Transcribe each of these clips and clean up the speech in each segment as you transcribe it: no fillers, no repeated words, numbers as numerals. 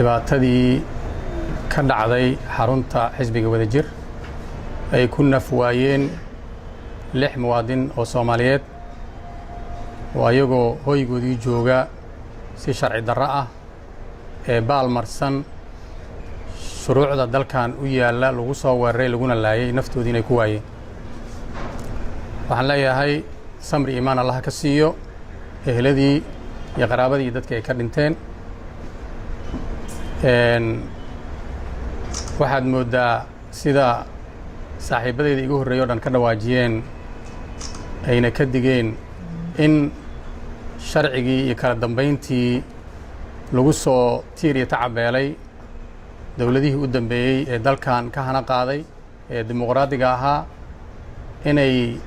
Dhibaatadii ka dhacday xarunta xisbiga Wadajir ay ku naf waayeen lix muwaadin oo Soomaaliyeed oo ayagoo hoygoodii jooga si sharci darro ah ee baalmarsan shuruucda dalkan u yaalla lagu soo weeraray, laguna laayay, naftoodii inay ku waayeen. Waxaan leeyahay samri iimaan Allaha ka siiyo eheladii iyo qaraabadii iyo dadkii ay ka dhinteen. Waxaad mooddaa sida saaxiibadeyda igu horreeyay o dhan ka dhawaajiyeen ayna ka digeen in sharcigii iyo kala dambayntii lagu soo tiir iyo tacabeelay dowladihii u dambeeyey ee dalkan ka hana qaaday ee dimuqraadiga ahaa inay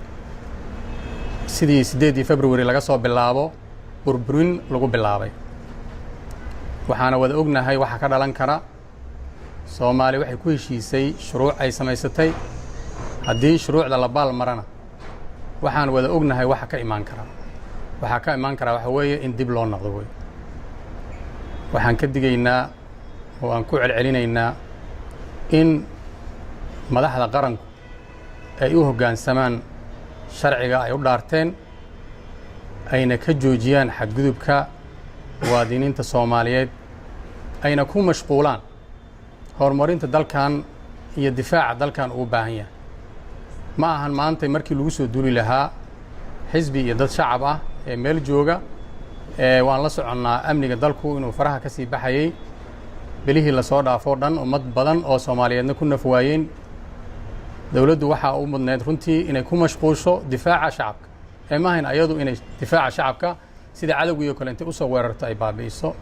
sidii 8-dii February laga soo bilaabo burburin lagu bilaabay. Waxaana wada ognahay waxa ka dhalan kara. Soomaali waxay ku heshiisay shuruuc ay samaysatay. Haddii shuruucda la baal marana, waxaan wada ognahay waxa ka imaan kara. Waxaa ka imaan karaa waxa weeye in dib loo noqdo wey. Waxaan ka digaynaa oo aan ku celcelinaynaa in madaxda qaranku ay u hoggaansamaan sharciga ay u dhaarteen, ayna ka joojiyaan xadgudubka muwaadiniinta Soomaaliyeed, ayna ku mashquulaan horumarinta dalkan iyo difaaca dalkan ugu baahan yahay. Ma ahan maantay markii lagu soo duuli lahaa xisbi iyo dad shacab ah ee meel jooga. Waan la soconnaa amniga dalku inuu faraha ka sii baxayey bilihii lasoo dhaafoo dhan, ummad badan oo Soomaaliyeedna ku naf waayeen. Dowladdu waxaa u mudneyd runtii inay ku mashquusho difaaca shacabka ee maahayn ayadu inay difaaca shacabka sida cadowgii oo kale intay usoo weerarto ay baabi'iso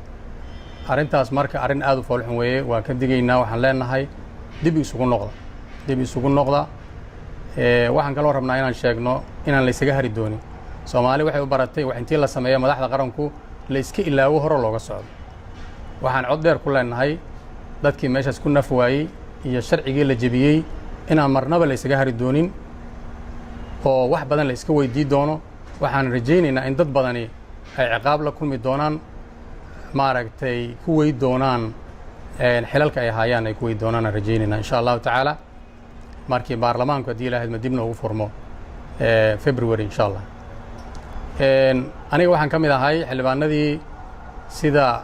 arrintaas. Marka arrin aad u foolxun weeye, waan ka digaynaa. Waxaan leenahay dib isugu noqda, dib isugu noqda. Waxaan kaloo rabnaa inaan sheegno inaan laysaga hari doonin. Soomaali waxay u baratay wax intii la sameeyo madaxda qaranku la iska ilaawo, hore looga socdo. Waxaan cod dheer ku leenahay dadkii meeshaas ku naf waayey iyo sharcigii la jebiyey inaan marnaba la ysaga hari doonin oo wax badan la iska weydii doono. Waxaan rajaynaynaa in dad badani ay ciqaab la kulmi doonaan, maaragtay, ku wey doonaan xilalka ay haayaan, ay ku wey doonaan aan rajaynaynaa, insha Allahu tacaala, markii baarlamaanku, haddii Ilahayd ma dib noogu furmo February, insha Allah. Aniga waxaan ka mid ahay xildhibaanadii sida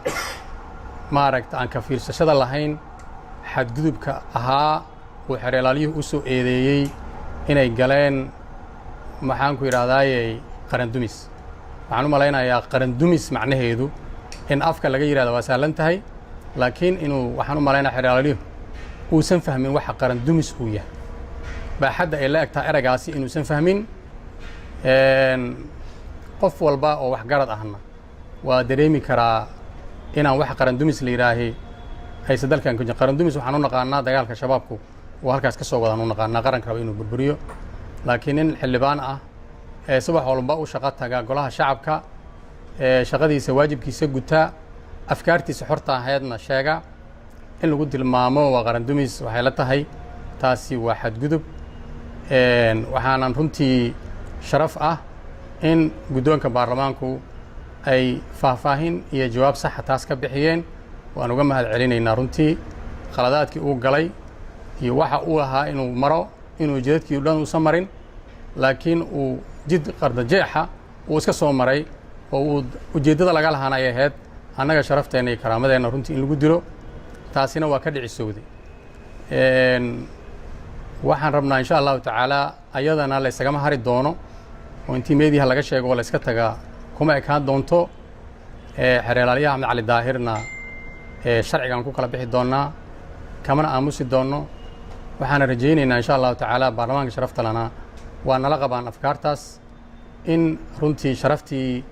maaragta aan ka fiirsashada lahayn xadgudubka ahaa uu xeer ilaaliyuhu u soo eedeeyey inay galeen, maxaan ku yidhahdaayey, qarandumis. Waxaan u malaynayaa qarandumis macnaheedu in afka laga yidhahdo waa sahlan tahay, laakiin inuu, waxaan u malaynaya, xeer ilaaliyuhu uusan fahmin waxa qarandumis uu yahay, baaxadda ay la eg tahay eragaasi inuusan fahmin. Qof walba oo waxgarad ahna waa dareemi karaa inaan wax qarandumis la yidhaahi hayse dalkan ku jir. Qarandumis waxaan u naqaanaa dagaalka Shabaabku uu halkaas ka soo wadaan u naqaanaa, qaranka raba inuu burburiyo. Laakiin nin xildhibaan ah ee subax walba u shaqo taga golaha shacabka, ee shaqadiisa waajibkiisa gutaa, afkaartiisa xorta ahaydna sheega, in lagu tilmaamo waa qarandumis, waxay la tahay taasi waa xadgudub. Waxaanan runtii sharaf ah in guddoonka baarlamaanku ay faahfaahin iyo jawaab saxa taas ka bixiyeen. Waan uga mahad celinaynaa runtii. Khaladaadkii uu galay iyo waxa uu ahaa inuu maro, inuu jidadkii o dhan uusan marin, laakiin uu jid qardajeexa uu iska soo maray oo uu ujeeddada laga lahaana ay ahayd annaga sharafteenna iyo karaamadeenna runtii in lagu dilo, taasina waa ka dhicisowday. Waxaan rabnaa, insha Allahu tacaala, ayadana la ysagama hari doono oo intii meediyaha laga sheego oo la yska tagaa kuma ekaan doonto. Xeer ilaaliyaha Axmed Cali Daahirna sharcigaan ku kala bixi doonnaa, kamana aamusi doonno. Waxaana rajaynaynaa, insha Allahu tacaala, baarlamaanka sharafta lana waa nala qabaan afkaartaas in runtii sharaftii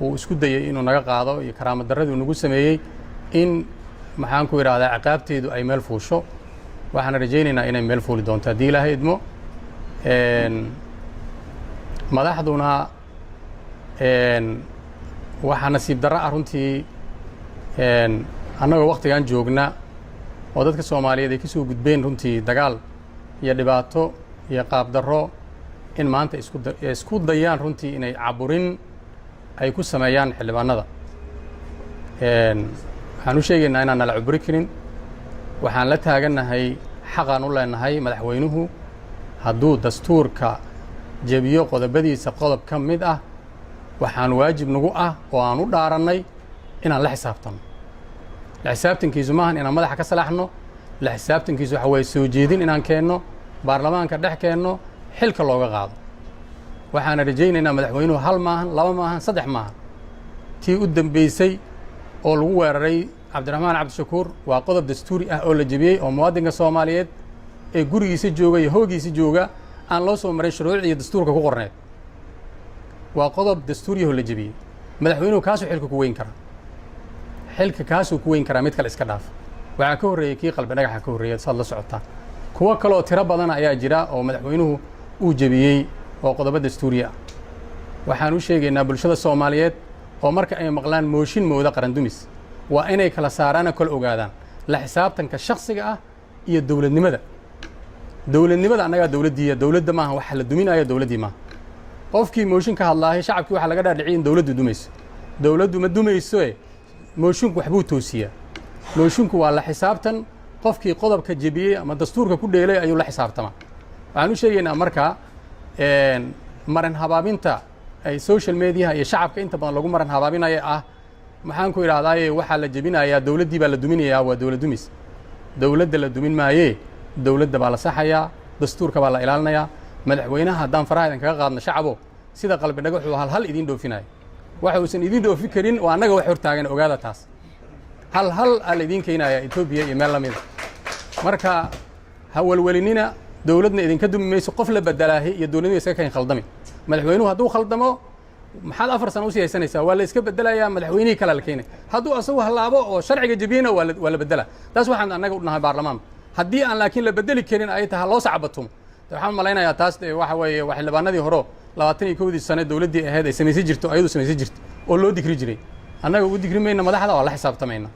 uu isku dayey inuu naga qaado iyo karaamo darradii uu nagu sameeyey in, maxaan ku idhahdaa, ciqaabteedu ay meel fuusho. Waxaana rajaynaynaa inay meel fuuli doonto haddii Ilaahay idmo. Madaxduna waxaa nasiib darro ah runtii annagoo waktigan joogna oo dadka Soomaaliyeed ay ka soo gudbeen runtii dagaal iyo dhibaato iyo qaabdarro in maanta isku dayaan runtii inay caburin ay ku sameeyaan xildhibaanada. Waxaan u sheegaynaa inaan nala cuburi karin. Waxaan la taagannahay xaqaan u leenahay, madaxweynuhu hadduu dastuurka jebiyo qodobadiisa qodob ka mid ah, waxaan waajib nagu ah oo aan u dhaarannay inaan la xisaabtanno. La xisaabtankiisu maahan inaan madaxa ka salaaxno. La xisaabtankiisu waxa weeye soo jeedin inaan keenno, baarlamaanka dhex keenno, xilka looga qaado. Waxaana rajaynaynaa madaxweynuhu hal maahan, laba maahan, saddex maahan. Tii u dambeysay oo lagu weeraray Cabdiraxmaan Cabdishakuur waa qodob dastuuri ah oo la jebiyey, oo muwaadinka Soomaaliyeed ee gurigiisa jooga iyo hoogiisa jooga aan loo soo marin shuruucda iyo dastuurka ku qorneed. Waa qodob dastuuriyahoo la jebiyey. Madaxweynuhu kaasuu xilka ku weyn karaa, xilka kaasuu ku weyn karaa, mid kale iska dhaaf. Waxaa ka horreeyey kii Qalbi Dhagaxa ka horreeyay, saad la socotaa. Kuwo kaleoo tiro badan ayaa jira oo madaxweynuhu uu jebiyey oo qodobo dastuuriya ah. Waxaan u sheegaynaa bulshada Soomaaliyeed oo marka ay maqlaan mooshin mooda qarandumis, waa inay kala saaraana, kala ogaadaan la xisaabtanka shakhsiga ah iyo dowladnimada. Dowladnimada annagaa dowladdiiya, dowladda maaha waxa la duminayo, dowladdii maaha. Qofkii mooshin ka hadlaahay, shacabkii waxaa laga dhaadhiciyay in dowladdu dumayso. Dowladdu ma dumaysoe, moshinku waxbuu toosiyaa. Moshinku waa la xisaabtan qofkii qodobka jebiyey ama dastuurka ku dheelay ayuu la xisaabtamaa. Waxaan u sheegaynaa marka maran habaabinta ay social mediaha iyo shacabka inta badan lagu maran habaabinaya ah, maxaan ku idhahdaaye, waxaa la jebinayaa dowladdii baa la duminayaa, waa dowlad dumis. Dowladda la dumin maayee, dowladda baa la saxayaa, dastuurka baa la ilaalinayaa. Madaxweynaha haddaan faraha idin kaga qaadno, shacabo, sida Qalbi Dhagaxuu hal hal idiin dhoofinaya, waxa uusan idiin dhoofi karin oo annaga wax hortaagan, ogaada taas. Hal hal aa la idiin keenaya Etoobiya iyo meel la mida. Marka ha welwelinina, dowladna idinka dumi mayso. Qof la bedelaahi iyo dowladnima iska kayn khaldami. Madaxweynuhu hadduu khaldamo, maxaad 4 sano usii haysanaysaa? Waa la iska bedelayaa, madaxweynihii kalea la keenay. Hadduu asagu hallaabo oo sharciga jebiyena, waa la bedela. Taas waxaan annaga u nahay baarlamaan. Haddii aan laakiin la bedeli karin ay tahay loo sacbatumo, waxaan malaynayaa taas waxa weeye waa xildhibaanadii horo 21-dii sane dowladdii ahayd ay samaysan jirto, ayadu samaysan jirto oo loo digri jiray. Annaga u digri mayna madaxda, waa la xisaabtamayna.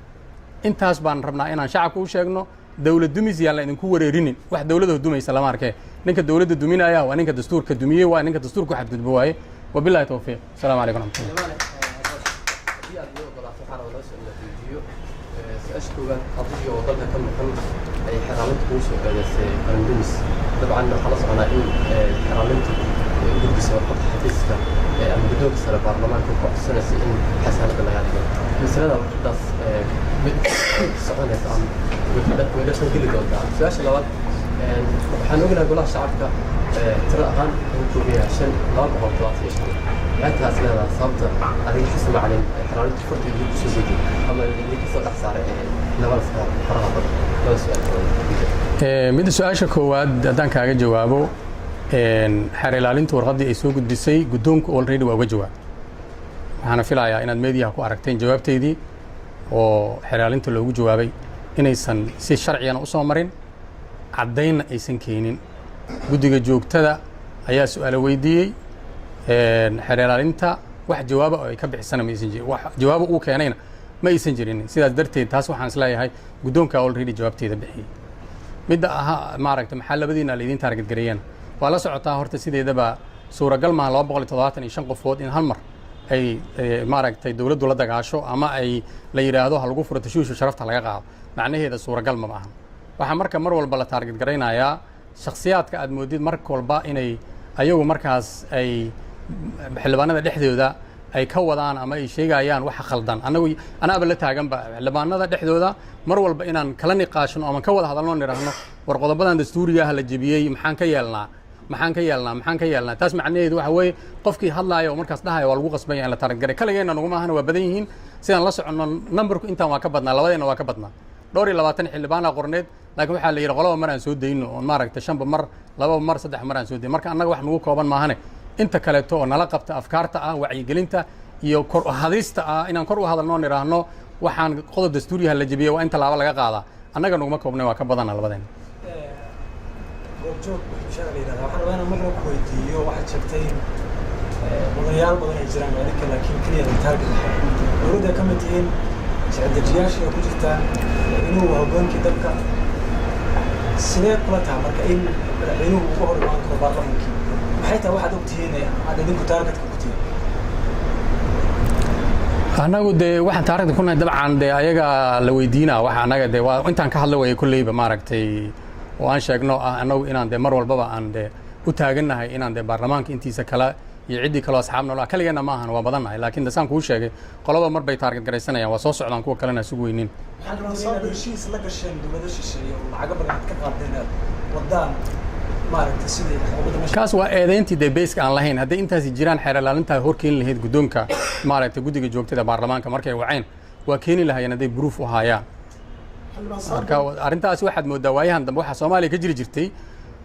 Intaas baan rabnaa inaan shacabka u sheegno. Dowlad dumis yaan la idinku wareerinin. Wax dowladda dumaysa lama arkee. Ninka dowladda duminaya waa ninka dastuurka dumiyey, waa ninka dastuurka ku xadgudbo waaye. Wabillahi towfiiq. Asalaamu calaykum raxmatullah. Haddii aad noo ogolaato, waxaan rabaa laba su'aal la weydiiyo. Su-aasha koowaad, adigii oo dalka ka maqan ay xeraalinta kugu soo eedeysay qarandumis. Dabcan waxaa la soconaa in xeraalintu u gudbisay warqadda xafiiska ama guddoonka sare baarlamaanka ku codsanaysa in xasaanada lagaa dhigo. Masalada warqadaas mid soconaysa ama way dhaqan geli doontaa? Su-aasha labaad, waxaan ognahay golaha shacabka tiro ahaan wuxuu kooban yahay shan 275. Maxay taas leedahay sababta adiga, Xasan Macalin, xeraalinta farta idinku soo gudiyay ama idinka soo dhex saaray labada faraha badan? Laba su-aal. Midda su-aasha koowaad haddaan kaaga jawaabo, xeer ilaalintu warqaddii ay soo gudbisay guddoonku already waa uga jawaab. Waxaana filayaa inaad meediyaha ku aragteen jawaabteydii oo xeer ilaalinta loogu jawaabay inaysan si sharcigana u soo marin, caddaynna aysan keenin. Guddiga joogtada ayaa su-aalo weydiiyey xeer ilaalinta, wax jawaaba oo ay ka bixisana ma aysan jirin, wax jawaabo uu keenayna ma aysan jirin. Sidaas darteed taas waxaan isleeyahay guddoonka already jawaabteeda bixiyey. Midda ahaa, maaragta, maxaa labadiina laydin target gareeyana, waa la socotaa. Horta sideedaba suuragal maaha 275 qofood in hal mar ay, maaragtay, dowladdu la dagaasho ama ay la yidhaahdo ha lagu furo tashuushu, sharafta laga qaado. Macnaheeda suuragal ma ahan. Waxaa marka mar walba la target garaynayaa shakhsiyaadka aad moodid mar walba inay ayagu markaas ay xildhibaanada dhexdooda ay ka wadaan ama ay sheegayaan waxa khaldan. Anagu anaaba la taaganba xildhibaanada dhexdooda mar walba inaan kala niqaashno ama ka wada hadalno, nidhaahno war qodobadan dastuuriga ah la jebiyey, maxaan ka yeelnaa, maxaan ka yeelnaa, maxaan ka yeelnaa? Taas macnaheedu waxa weeye qofkii hadlaaya oo markaas dhahaya waa lagu qasbanya in la target garay. Kaligeenna naguma ahana, waa badan yihiin. Sidaan la soconno, numberku intaan waa ka badnaa, labadeenna waa ka badnaa. Dhowr iyo labaatan xildhibaana qorneed, laakiin waxaa la yidhi qolaba mar aan soo dayno oon, maaragtay, shanba mar, laba mar, saddex mar aan soo dayno. Marka annaga wax nagu kooban maahane, inta kaleeto oo nala qabta afkaarta ah, wacyigelinta iyo kor hadista ah, inaan kor u hadalno, nidhaahno waxaan qodob dastuuriyaha la jebiyey, waa in tallaabo laga qaadaa, annaga naguma koobnay, waa ka badana labadeena. Goobjoog bulshada la yidhahda, waxaan rabaa inaan mar ku weydiiyo. Waxaad sheegtay in mudanayaal badan ay jiraan adinka, laakiin keliya la target dowladda ay ka mid tihiin, sharci-dejiyaasha ay ku jirtaan, madaxweynuhu waa hoggaankii dalka. Sidee kula tahay marka in madaxweynuhu uga hor imaan karo baarlamaankii? Maxay tahay waxaad ogtihiin aad idinku targetka ku tihiin? Annagu dee waxaan taarikhda ku nahay, dabcan dee ayaga la weydiinaa. Waxa annaga dee waa intaan ka hadla waya kolleyba, maaragtay, oo aan sheegno ah annagu inaan dee mar walbaba aan dee u taagannahay inaan dee baarlamaanka intiisa kale iyo ciddii kaloo asxaab nool ah. Kaligeena ma ahan, waa badannahay, laakiin de saan kuu sheegay, qolaba mar bay target garaysanayaan. Waa soo socdaan kuwa kalena, isugu weynin. Waxaa heshiis la gasheen dowlado shisheeye oo lacago badan aad ka qaadeen, aad wadaan, maaragtay, sidii xukuumadda meesha. Kaas waa eedeyntii dee base-ka aan lahayn. Hadday intaasi jiraan, xeer ilaalintaa hor keeni lahayd guddoonka, maaragtay, guddiga joogtada baarlamaanka. Markay waceen waa keeni lahayeen hadday proof u haayaan. Marka arrintaasi waxaad moodaa waayahan dambe waxaa Soomaaliya ka jiri jirtay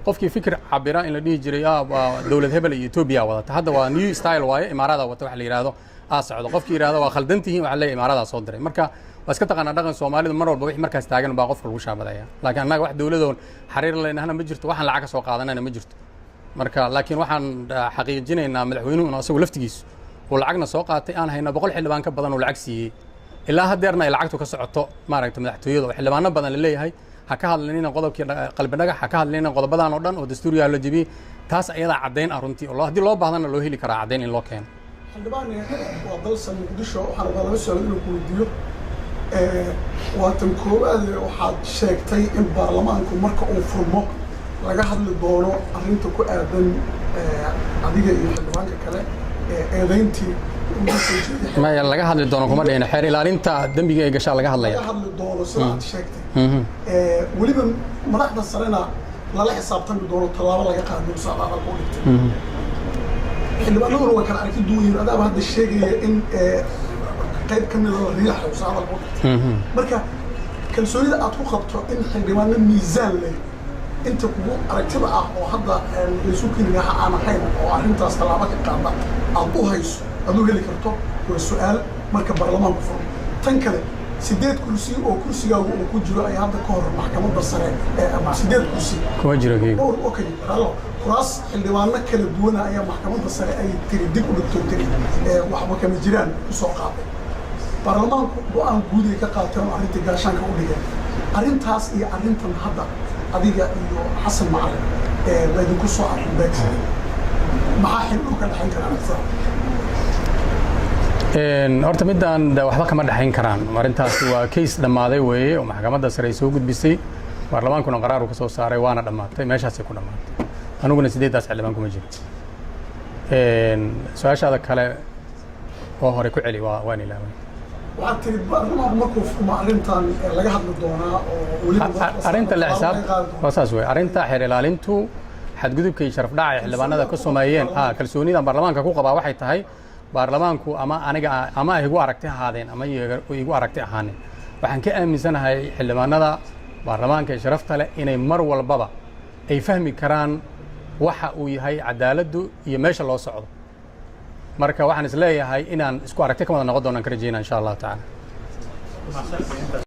qofkii fikir cabira in la dhihi jiray, "Ah, waa dowlad hebel iyo Etoobiya wadata." Hadda waa new style waaye, Imaarada wata wax la yidhaahdo aa socdo. Qofkii yidhahdo waa khaldan tihiin, waxaa leeyahay Imaaradaa soo diray. Marka waa iska taqaanaa dhaqan Soomaalidu, mar walba wixii markaas taagan baa qofka lagu shaabadaya. Laakiin annaga wax dowladoon xariir leynahna ma jirto, waxaan lacag ka soo qaadanana ma jirto. Marka laakiin waxaan xaqiijinaynaa madaxweynuhu inuu asagu laftigiisu uu lacagna soo qaatay, aan hayno 100 xildhibaan ka badan uu lacag siiyey, ilaa haddeerna ay lacagtu ka socoto, maaragta, madaxtooyada, oo xildhibaano badan la leeyahay ha ka hadlinina qodobkii Qalbi Dhagax, ha ka hadlinina qodobadan oo dhan oo dastuurigaa la jebiyey. Taas ayadaa caddayn ah runtii, oo haddii loo baahdana loo heli karaa caddayn in loo keeno. Xildhibaan, waa dalsan Muqdisho. Waxaan rabaa laba su-aal inuu ku weydiiyo. Waa tan koowaad, waxaad sheegtay in baarlamaanku marka uu furmo laga hadli doono arrinta ku aadan adiga iyo xildhibaanka kale ee eedeyntii ugu soo jeeday. Maya, laga hadli doono kuma dhihin. Xeer ilaalinta dembiga ay gashaa laga hadlaya. Laga hadli doono sida aad sheegtay, weliba madaxda sarena lala xisaabtami doono, tallaabo laga qaadi doono sida aad hadalka u dhigtay. Xildhibaanaduna waa kala aragti duwan yihiin. Adaaba hadda sheegaya in qayb ka mida la riixayo sida hadalka u dhigtay. Marka kalsoonida aad ku qabto in xildhibaano miisaan leh, inta kugu aragtida ah oo hadda laysu keeni lahaa aan ahayn, oo arrintaas tallaabo ka qaada aad u hayso, aad u heli karto, waa su-aal marka baarlamaanku furo. Tan kale, sideed kursi oo kursigaagu uu ku jiro ayaa hadda ka hor maxkamadda sare ama sideed kursi Kuma jiro keyga. Dhowr, okay, raallo, kuraas xildhibaano kala duwana ayaa maxkamadda sare ay tiri dib u dhigto, tiri waxba kama jiraan kusoo qaaday. Baarlamaanku go-aan guud ay ka qaateen oo arrintii gaashaanka u dhigeen. Arrintaas iyo arrintan hadda adiga iyo Xasan Macalin ee laydinku soo arrin beegsaday, maxaa xil ka dhexayn kara aragtida? Horta midaan waxba kama dhexayn karaan. Arrintaasi waa case dhammaaday weeye oo maxkamadda sare ay soo gudbisay, baarlamaankuna qaraar uu ka soo saaray, waana dhammaatay, meeshaasay ku dhammaatay. Aniguna sideeddaas xildhibaan kuma jiro. Su-aashaada kale oo hore ku celi, waa waan ilaaway. Waxaad tiri baarlamaanku markuu furmo arrintan laga hadli doonaa oo weliba arrinta la xisaab waa saas wey. Arrinta xeer ilaalintu xadgudubka iyo sharaf dhaca ay xildhibaanada ka sameeyeen, kalsoonidan baarlamaanka ku qabaa waxay tahay, baarlamaanku ama aniga ama ay igu aragti ahaadeen ama igu aragti ahaanin, waxaan ka aaminsanahay xildhibaanada baarlamaanka ee sharafta leh inay mar walbaba ay fahmi karaan waxa uu yahay cadaaladdu iyo meesha loo socdo. Marka waxaan is leeyahay inaan isku aragti ka wada noqon doonaan ka rajeynaa, insha Allahu tacaala.